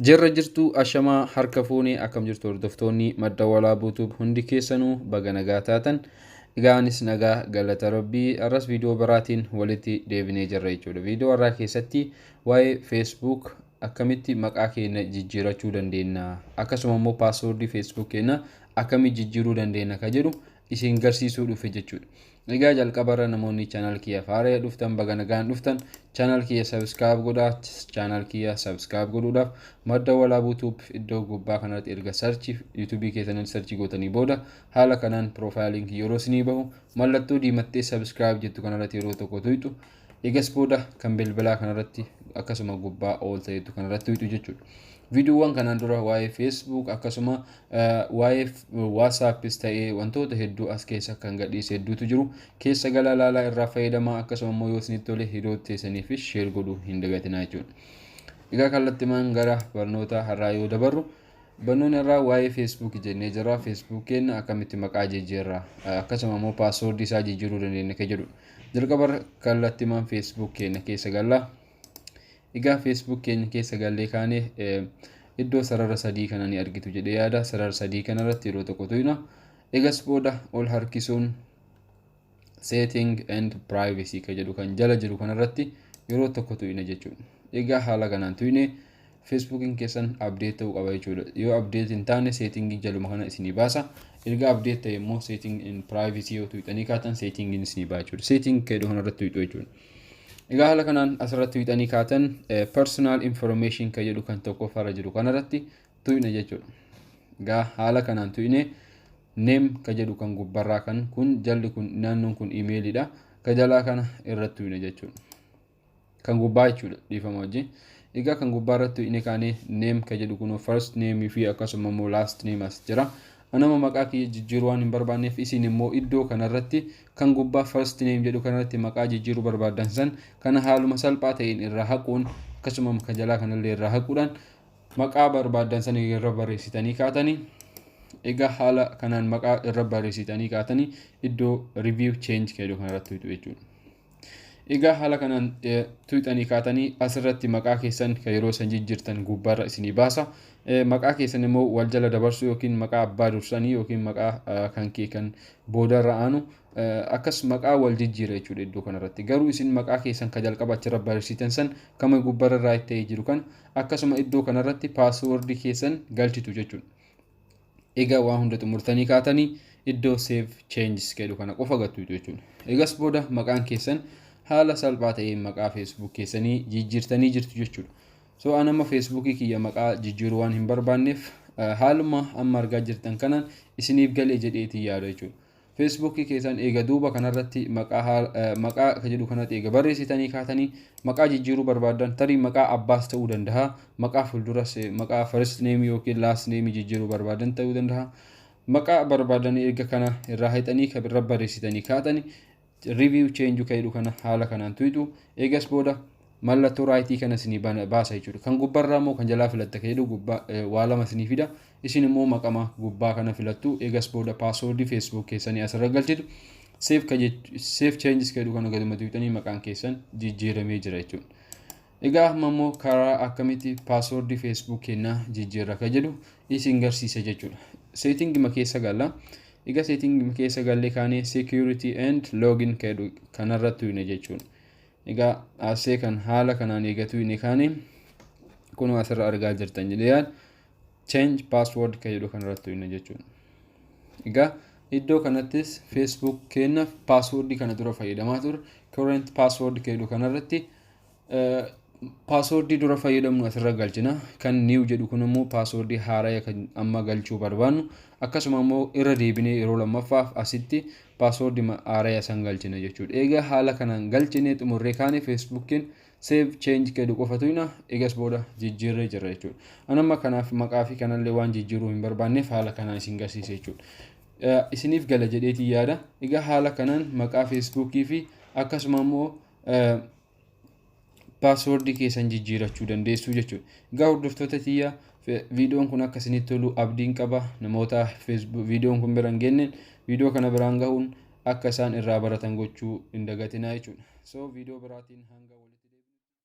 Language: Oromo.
Jirra jirtu, ashamaa, harka fuunee, akkam jirtu hordoftoonni Madda Walaabuu Tube? Hundi keessanuu baga nagaa taatan. Egaa anis nagaa, galata Rabbii. Har'as viidiyoo biraatiin walitti deebinee jirra jechuudha. Viidiyoo har'aa keessatti waa'ee Facebook akkamitti maqaa keenya jijjiirachuu dandeenya, akkasuma immoo passwordii Facebook keenya akkamitti jijjiiruu dandeenya ka jedhu isin garsiisuu dhufe jechuudha. Egaa jalqabarra namoonni channel kiyya haaraa dhuftan, baga nagaan dhuftan. Channel kiyya subscribe godhaa. Channel kiyya subscribe godhuudhaaf Madda Walaabuu Tube iddoo gubbaa kanarratti erga search YouTubeii keessanii search gootanii booda, haala kanaan profileiin yeroo isinii bahu, mallattoo diimattee subscribe jettu kanarratti yeroo tokko tuyxu. Egas booda kan bilbilaa kanarratti akkasuma gubbaa all ta'etu kanarratti tuyxu jechuudha. Viidiyoowwan kanaan dura waa'ee Facebook akkasuma waa'ee WhatsAppis ta'ee wantoota hedduu as keessa kan gadhiise hedduutu jiru. Keessa gala laalaa, irraa fayyadamaa. Akkasuma immoo yoo isinitti tole hiriyoota teessaniifis share godhuu hin dagatinaa jechuudha. Egaa kallattimaan gara barnoota har'aa yoo dabarru, barnoonni irraa waa'ee Facebook jennee jira. Facebook keenya akkamitti maqaa jijjiirra, akkasuma immoo passwordii isaa jijjiiruu dandeenya kan jedhudha. Jalqaba kallattimaan Facebook keenya keessa galla. Egaa Facebook keenya keessa gallee kaanee iddoo sarara sadii kana ni argitu jedhee yaada. Sarara sadii kanarratti yeroo tokko tuyna. Egas booda ol harkisuun setting and privacy kan jedhu kan jala jiru kanarratti yeroo tokko tuyna jechuudha. Egaa haala kanaan tuyne, Facebookiin keessan update ta'uu qaba jechuudha. Yoo update hin taane settingii jaluma kana isinii baasa. Erga update ta'e immoo setting and privacy yoo tuyxanii kaatan settingiin isinii baasa jechuudha. Setting jedhu kanarratti tuyxu jechuudha. Egaa haala kanaan asirratti tuyxanii kaatan, personal information kan jedhu kan tokkoffaarra jiru kanarratti tuyna jechuudha. Egaa haala kanaan tuyne, name kan jedhu kan gubbarraa kan kun jalli kun naannoon kun emailidha. Ka jalaa kana irratti tuyna jechuudha. Kan gubbaa jechuudha, dhiifama wajjin. Egaa kan gubbaa irratti inni kaanee name kan jedhu kun first name fi akkasuma immoo last name as jira. Anama maqaa kiyya jijjiiruu waan hin barbaanneef, isin immoo iddoo kanarratti kan gubbaa first name jedhu kanarratti maqaa jijjiiruu barbaaddan san kana haaluma salphaa ta'een irraa haquun, akkasuma kan jalaa kanallee irraa haquudhaan maqaa barbaaddan san irra barreessitanii kaatanii, egaa haala kanaan maqaa irra barreessitanii kaatanii iddoo review change jedhu kanarratti tuqxu jechuudha. Egaa haala kanaan tuqxanii kaatanii asirratti maqaa keessan kan yeroo san jijjiirtan gubbaarra isinii baasa. Maqaa keessan immoo wal jala dabarsuu yookiin maqaa abbaa dursanii yookiin maqaa kan kee kan boodarra aanu akkas maqaa wal jijjiira jechuudha iddoo kanarratti. Garuu isin maqaa keessan kan jalqaba achirra barreessitan san kama gubbaarra right ta'ee jiru kan akkasuma iddoo kanarratti passwordii keessan galchitu jechuudha. Egaa waa hunda xumurtanii kaatanii iddoo save changes jedhu kana qofa gattu jechuudha. Egas booda maqaan keessan haala salphaa ta'een maqaa Facebook keessanii jijjiirtanii jirtu jechuudha. So an amma Facebookii kiyya maqaa jijjiiruu waan hin barbaanneef, haaluma amma argaa jirtan kanaan isiniif galee jedheetii yaada jechuudha. Facebookii keessan eega duuba kanarratti maqaa maqaa kan jedhu kanatti eega barreessitanii kaatanii, maqaa jijjiiruu barbaadan, tarii maqaa abbaas ta'uu danda'a, maqaa fuulduras maqaa first name yookiin last name jijjiiruu barbaadan ta'uu danda'a. Maqaa barbaadan erga kana irraa hixanii kan irra barreessitanii kaatanii, review change kan jedhu kana haala kanaan tuyxu. Eegas booda mallattoo rightii kana isinii baasa jechuudha. Kan gubbarraa immoo kan jalaa filatta kan jedhu gubbaa waa lama isinii fida. Isin immoo maqama gubbaa kana filattu. Eegas booda passwordii Facebook keessanii asirra galchitu. Save changes kan jedhu kana gaduma tuqxanii maqaan keessan jijjiiramee jira jechuudha. Egaa amma immoo karaa akkamitti passwordii Facebook keenyaa jijjiirra kan jedhu isin garsiisa jechuudha. Settingima keessa galla. Egaa settingima keessa gallee kaanee security and login kan jedhu kanarratti tuyne jechuudha. Egaa asee kan haala kanaan eegatu inni kaane, kunoo asirra argaa jirtan jedhee yaad, change password kan jedhu kanarratti tuyne jechuudha. Egaa iddoo kanattis Facebook keenya passwordii kana dura fayyadamaa ture, current password kan jedhu kanarratti passwordii dura fayyadamnu asirra galchina. Kan new jedhu kun immoo passwordii haaraa kan amma galchuu barbaannu, akkasuma immoo irra deebinee yeroo lammaffaaf asitti passwordii haaraa san galchina jechuudha. Egaa haala kanaan galchinee xumurree kaane, Facebookiin save change jedhu qofa tuyna. Egas booda jijjiirree jira jechuudha. Anamma kanaaf maqaa fi kanallee waan jijjiiruu hin barbaanneef haala kanaan isin garsiise jechuudha. Isiniif gala jedheetii yaada. Egaa haala kanaan maqaa Facebookii fi akkasuma immoo passwordii keessan jijjiirachuu dandeessu jechuudha. Egaa hordoftoota tiyya, viidiyoon kun akka isinitti tolu abdiin qaba. Namoota viidiyoon kun bira hin geenne viidiyoo kana biraan gahuun akka isaan irraa baratan gochuu hin dagatinaa jechuudha. So viidiyoo biraatiin hanga walitti